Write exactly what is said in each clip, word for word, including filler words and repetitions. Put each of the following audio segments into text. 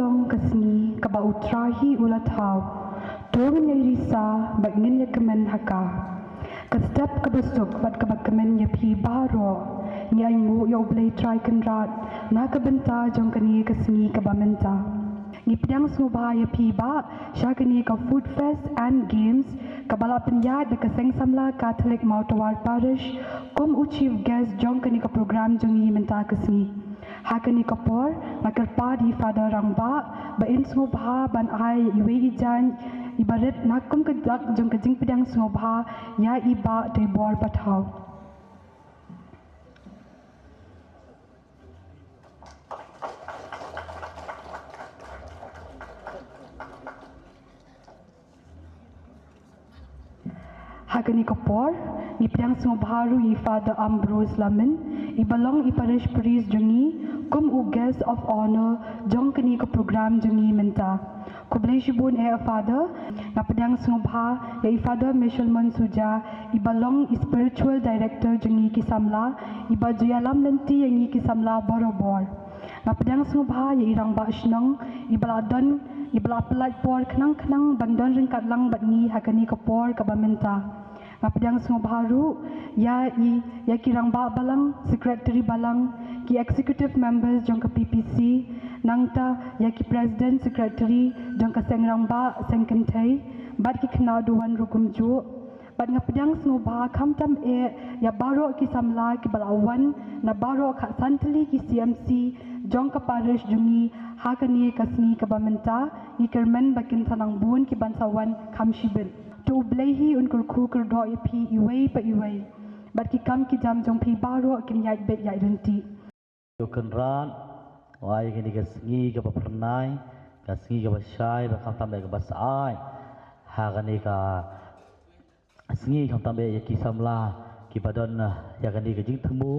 long ka sngi kaba U Trai hi u la thaw. To ngin ïa risa bad ngin ïa kmen ha ka. Ka step kaba suk bad kaba kmen ïa phi baroh. Ngi ainguh ïa U Blei Trai Kynrad na ka bynta jong kane ka sngi kaba mynta. Ngi pdiang sngewbha ïa phi bah sha kane ka Food Fest and Games kaba la pynïaid da ka Seng Samla Catholic Mawtawar Parish kum u chief guest jong kane ka program jong ngi mynta ka sngi. Ha kane ka por nga kyrpad ïa i Father Rangbah ba in sngewbha ban ai iwei i jaiñ iba rit na kum ka dak jong ka jingpdiang sngewbha ïa i Bah Teibor Pathaw. Ha kane ka por ngi pdiang sngewbha ruh ïa i Father Ambrose Lamin iba long i parish priest jong ngi kum u guest of honour jong kane ka program jong ngi mynta. Khublei shibun eh Father. Nga pdiang sngewbha ïa i Father Michelmon Suja iba long i spiritual director jong ngi ki samla iba ju ïalam lynti ïa ngi ki samla borabor. Nga pdiang sngewbha ïa i Rangbah Shnong iba la don iba la pyllait por khnang khnang ban don ryngkat lang bad ngi ha kane ka por kaba mynta. Nga pdiang sngewbha ruh ïa i ïa ki Rangbah Balang, Secretary Balang, ki executive members jong ka P P C, Nangta ïa ki President Secretary jong ka Seng Rangbah, Seng Kynthei bad ki khynnah duwan ruh kumjuh. Bad nga pdiang sngewbha khamtam eh ïa baroh ki samla kiba la wan na baroh khatsan tylli ki C M C jong ka parish jong ngi ha kane ka sngi kaba mynta. Ngi kyrmen ba kin sa nang bun ki ban sa wan kham shibit. To U Blei hi un kyrkhu kyrdoh ïa phi iwei pa iwei bad ki kam ki jam jong phi baroh kin ïaid beit ïaid ryntih. Ïa u Kynrad u ai kane ka sngi kaba phyrnai, ka sngi kaba shai bad khamtam eh kaba shai ha kane ka sngi, khamtam eh ïa ki samla kiba don, eh, ïa kane ka jingthmu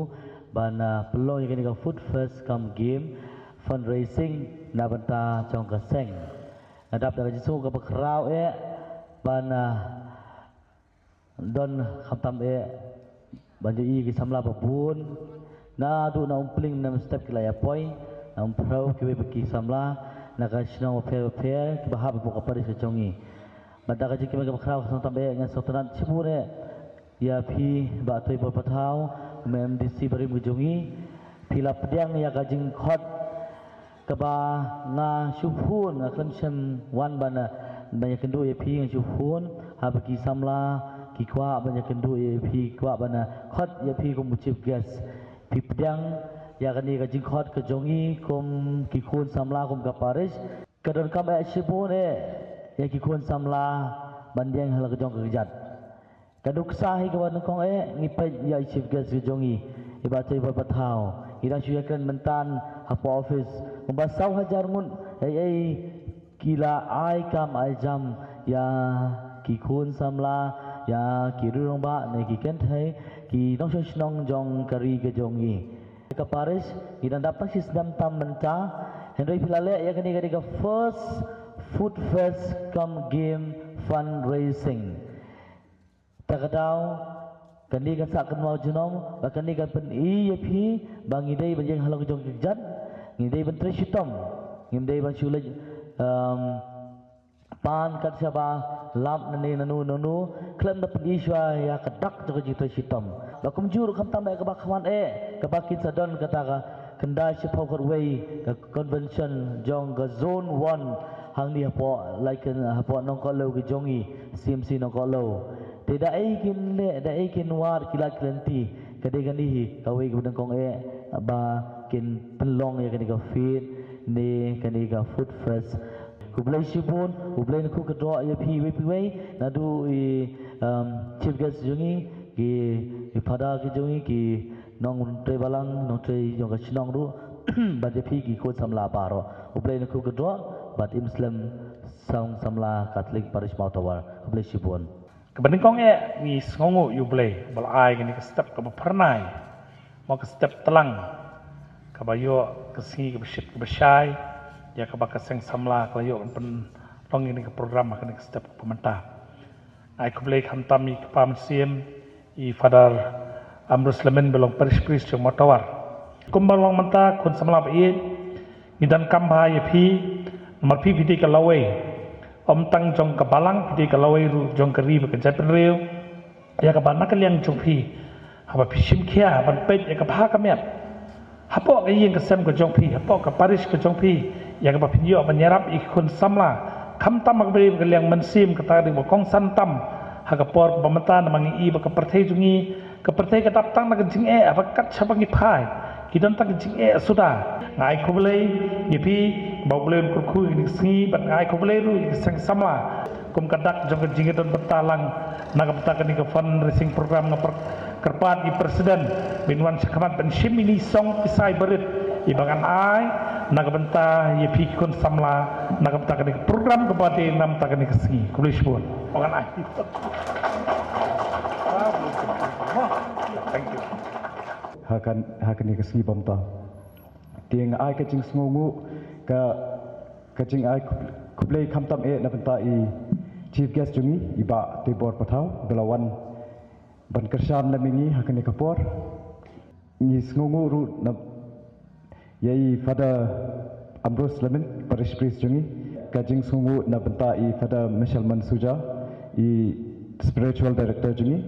ban, eh, pynlong ïa kane ka Food Fest cum game fundraising na bynta jong ka seng. Nga dap da ka jingsngew kaba khraw eh ban, eh, don khamtam eh ban ïohi ki samla ba bun. Naduh na Umpling na Umstep ki la ïa poi, na Umphrew kiwei pat ki samla na ka shnong bapher bapher kiba hap hapoh ka parish ka jong ngi. Bad da ka jingkmen kaba khraw khamtam eh nga sngewtynnat shibun eh ïa phi Bah Toibor Pathaw, u M D C barim ka jong ngi. Phi la pdiang ïa ka jingkhot kaba nga shu phone, nga khlem shym wan ban, ban ïakynduh ïa phi, nga shu phone ha ba ki samla ki kwah ban ïakynduh ïa phi, kwah ban khot ïa phi kum u chief guest. Phi pdiang ïa kane ka jingkhot ka jong ngi kum ki khun samla, kum ka parish. Ka donkam eh shibun eh ïa ki khun samla ban ïeng ha la ka jong ka kjat. Ka nuksa hi kaba nyngkong eh ngi peit ïa i chief guest ka jong ngi, i Bah Toibor Pathaw. Ngi dang shu ïakren mynta hapoh office kumba saw hajar ngut eh, eh, ki la ai kam ai jam ïa ki khun samla, ïa ki rangbah ne ki kynthei, ki nongshong shnong jong ka ri ka jong ngi. Ka parish ngi dang dap tang shi snem tam mynta, hynrei phi la leh ïa kane ka dei ka first Food Fest cum game fundraising. Ta ka daw kane ka sah kynmaw junom ba kane ka pyni ïa phi ba ngi dei ban ïeng halor ka jong ka kjat, ngi dei ban trei shitom, ngim dei ban shu leit, em, pan kat shaba lap nane nanu nanu, khlem da pyni shuwa ïa ka dak jong ka jingtrei shitom. Ba kumjuh ruh khamtam eh kaba khmat eh kaba kin sa don kata ka khyndai shiphew khatwei ka convention jong ka zone one hangne hapoh, like, hapoh Nongkohlew ka jong ngi, C M C Nongkohlew. Te da ei kin leh, da ei kin wad ki lad ki lynti, ka dei kane hi kawei kaba nyngkong eh ba kin pynlong ïa kane ka feast ne kane ka Food Fest. Khublei shibun, U Blei un kyrkhu kyrdoh ïa phi iwei pa iwei, naduh i, um, chief guest jong ngi, ki, ki father ki jong ngi, ki nongtrei balang, nongtrei jong ka shnong ruh, bad ïa phi ki khun samla baroh. U Blei un kyrkhu kyrdoh bad im slem song samla Catholic Parish Mawtawar. Khublei shibun. Kaba nyngkong eh ngi sngewnguh ïa U Blei ba la ai kane ka step kaba phyrnai, mo ka step tlang, kaba ïoh ka sngi kaba shit kaba shai ïa kaba ka seng samla ka la ïoh ban pynlong ïa kane ka program ha kane ka step kaba mynta. Ai khublei khamtam ïa i kpa mynsiem, i Father Ambrose Lamin ba long parish priest jong Mawtawar. Kumba long mynta khun samla ba ïeit, ngi donkam bha ïa phi, namar phi phi dei ka lawei, ym tang jong ka balang, phi dei ka lawei ruh jong ka ri bad ka jaitbynriew. Ïa kaba na ka liang jong phi, haba phi shim khia ban peit ïa ka bha ka miat hapoh ka ïing ka sem ka jong phi, hapoh ka parish ka jong phi, ïa kaba phin ïoh ban ïarap ïa ki khun samla, khamtam ha kaba dei ka liang mynsiem, kata ka dei ba kongsan tam ha ka por kaba mynta, namar ngi i ba ka pyrthei jong ngi, ka pyrthei ka dap tang na ka jingeh, haba kat shaba ngi phai ki don tang ka jingeh suda. Nga ai khublei ïa phi ba U Blei un kyrkhu ïa kane ka sngi, bad nga ai khublei ruh ïa ka seng samla kum ka dak jong ka jingïadon bynta lang na ka bynta kane ka fundraising program. Nga pyr-, kyrpad ïa i president ba in wan shakhmat ban shim ïa kine ki song ki sai barit, ïa ba ngan ai na ka bynta ïa phi ki khun samla na ka bynta kane ka program kaba dei na ka bynta kane ka sngi. Khublei shibun. Ba ngan ai. Thank you. Ha kan, ha kane ka sngi ba mynta. Te nga ai ka jingsngewnguh, ka, ka jingai khub-, khublei khamtam eh na bynta i chief guest jong ngi, i Bah Toibor Pathaw, ba la wan ban kyrshan lem ïa ngi ha kane ka por. Ngi sngewnguh ruh na ïa i Father Ambrose Lamin, parish priest jong ngi, ka jingsngewnguh na bynta i Father Michel Mansuja, i spiritual director jong ngi,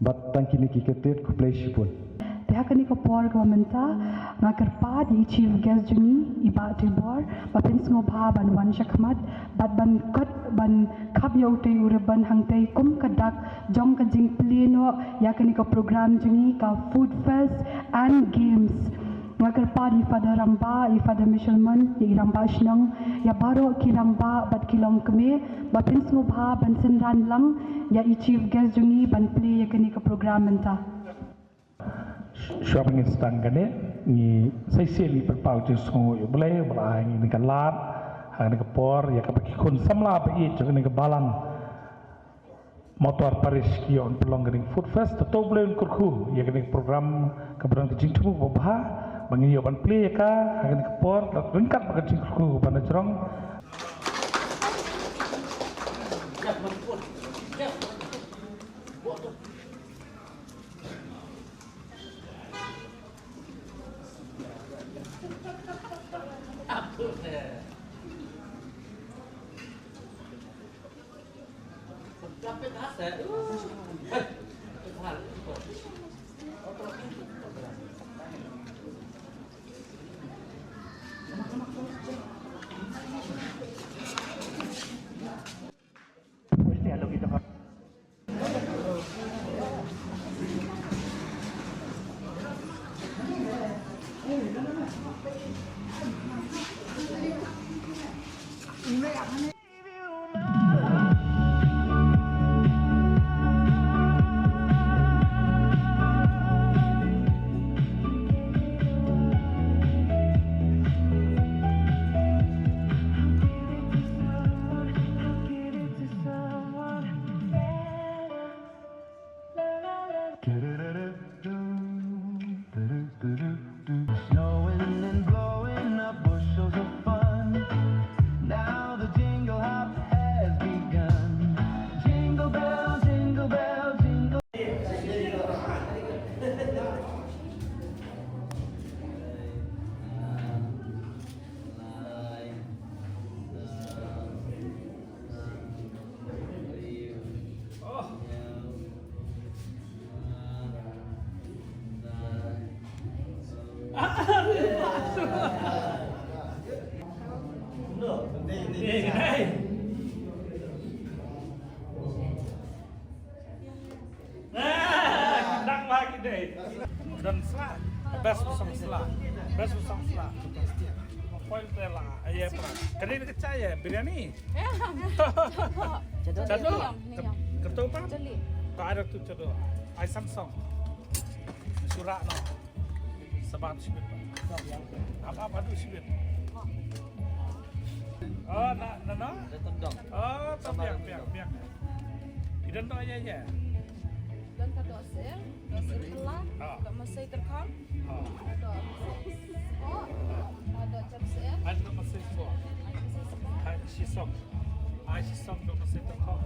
bad tang kine ki kyntien. Khublei shibun. Te ha kane ka por kaba mynta nga kyrpad ïa i chief guest jong ngi, i Bah Teibor, ba phin sngewbha ban wan shakhmat bad ban kot, ban khap ïa utei u ribbon hangtei kum ka dak jong ka jingplie noh ïa kane ka program jong ngi, ka Food Fest and Games. Nga kyrpad ïa i Father Rangbah, ïa i Father Michelman, ïa i Rangbah Shnong, ïa baroh ki rangbah bad ki longkmie, ba phin sngewbha ban synran lang ïa i chief guest jong ngi ban plie ïa kane ka program mynta. Shuwa ba ngin sdang kane, ngi sa shisien ngi pynpaw jingsngewnguh ïa U Blei, ba la ai ngi kane ka lad ha kane ka por, ïa kaba ki khun samla ba ïeit jong kane ka balang Mawtawar Parish ki ïoh ban pynlong kane ka Food Fest. To U Blei un kyrkhu ïa kane ka program kaba don ka jingthmu babha, ba ngin ïoh ban plie ïa ka ha kane ka por, ryngkat bad ka jingkyrkhu ba na jrong. Snowing and blowing up bushels of fun. Now the jingle hop has begun. Jingle bell, jingle bell, jingle. Dang lagi deh. Dan sla. Best song sla. Best song sla. Point tela. Ayo, apa? Kali ni kecaya biryani. Chado. Chado. Kerto apa? Chali. Tak ada tu chado. Ai Samsung. Surat no. Sabar sikit. Apa, apa tu sikit? Oh, na, na, na? Ada tendang. Oh, tu biak, biak, biak. Idan tu aja, aja. Don ka dohsyier, dohsyier kylla, doh mynsiem tyrkhong, doh mynsiem soh, doh jam syier. Ai doh mynsiem soh. Ai mynsiem soh. Ai shi song, ai shi song doh mynsiem tyrkhong.